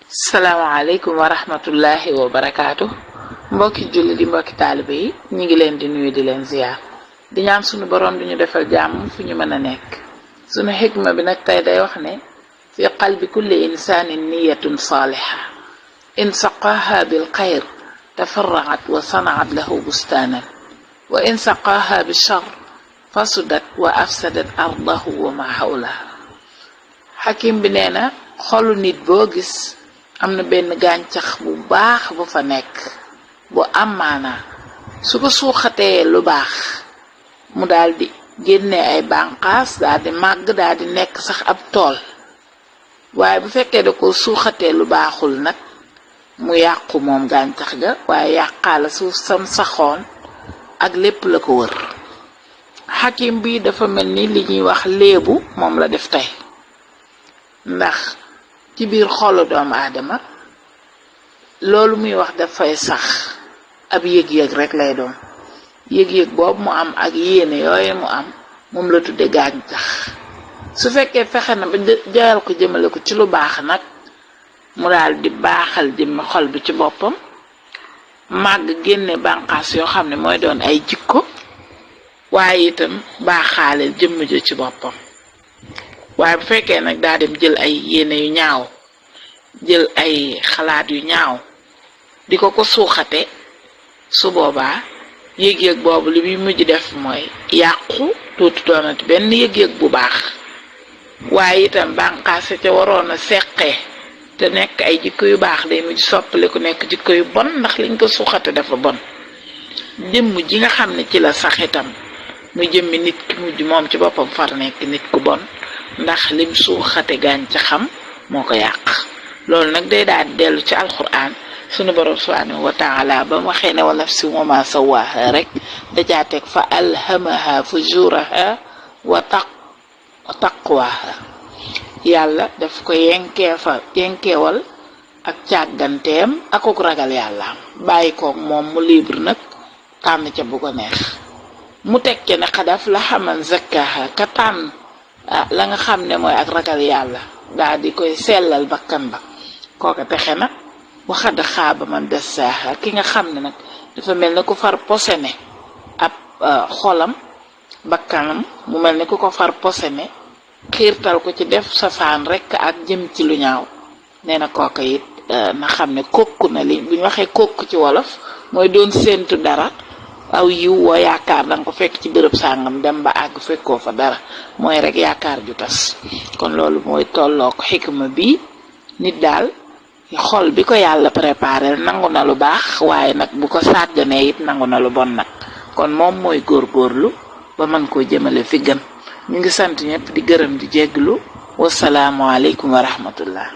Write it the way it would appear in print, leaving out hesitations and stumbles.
salaamaaleykum wa rahmatullahi wa barakaatu mbokki julli di mbokki taalibe yi ñi ngi leen di nuyu di leen ziyaar di ñaan sunu borom duñu defal jàmm fu ñu mën a nekk sunu xikma bi nag tey day wax ne fi qalbi kulli insaanin niyatun saaliha in saqaaha bil xayr tafarraat wa sanaat lahu bustaanan wa in saqaaha bi shar fasudat wa afsadat ardahu wa ma hawlaha xakim bi nee na xolu nit boo gis am na benn gàncax bu baax bu fa nekk bu am maanaa su ko suuxatee lu baax mu daldi génne ay bànqaas daldi màgg daldi nekk sax ab tool waaye bu fekkee da ko suuxatee lu baaxul nag mu yàqu moom gàncax ga waaye yàqaala suuf sam saxoon ak lépp la ko wër xakim bi dafa mel ni li ñuy wax léebu moom la def tey ndax ci biir xolu doomu aadama loolu muy wax dafay sax ab yëg-yëg rek lay doon yëg-yëg boobu mu am ak yéene yooyu mu am moom la tudde gàncax su fekkee fexe na ba jaral ko jëmale ko ci lu baax nag mu daal di baaxal jëmmi xol bi ci boppam màgg génne bànqaas yoo xam ne mooy doon ay jikko waaye itam baaxaaleel jëmm jo ci boppam waaye bu fekkee nag daa dem jël ay yéene yu ñaaw jël ay xalaat yu ñaaw di ko suuxate su boobaa yëg-yëg boobu li muy mujj def mooy yàqu tuuti doonati benn yëg-yëg bu baax waaye itam bànqaase ca waroon a seqee te nekk ay jikko yu baax day mujj soppali ku nekk jikko yu bon ndax liñ ko suuxate dafa bon jëmm ji nga xam ne ci la sax itam muy jëmmi nit ki mujj moom ci boppam far nekk nit ku bon ndax lim suuxate gàncaxam moo ko yàq loolu nag day daal di dellu ci alquran sunu borom subhanahu wa taala ba mu waxee ne wa nafsin wa ma sawaaha rek dajaa teg fa alhamaha fujuraha wa taqwaha yàlla daf ko yenkeewal ak càgganteem akuk ragal yàlla bàyyi koog moom mu libre nag tànn ca bu ko neex mu teg ca ne xadaf la xaman zakkaha ka tànn la nga xam ne mooy ak ragal yàlla daal di koy sellal bakkan ba kooka texe na waxad xaaba man dassaaha ki nga xam ne nag dafa mel ne ku far posene ab xolam bakkanam mu mel ne ku ko far posene xiirtal ko ci def safaan rekk ak jëm ci lu ñaaw nee na kooka it na xam ne kokku na li bu ñu waxee kokku ci wolof mooy doon séentu dara aw yiw woo yaakaar danga ko fekk ci bërëb sàngam dem ba àgg fekkoo fa dara mooy rek yaakaar ju tas kon loolu mooy tolloo ko xikma bi nit daal xol bi ko yàlla préparé nangu na lu baax waaye nag bu ko sàgganee it nangu na lu bon nag kon moom mooy góorgóorlu ba mën koo jëmale fi gën ñu ngi sant ñëpp di gërëm di jégglu wasalaamualeykum wa rahmatullah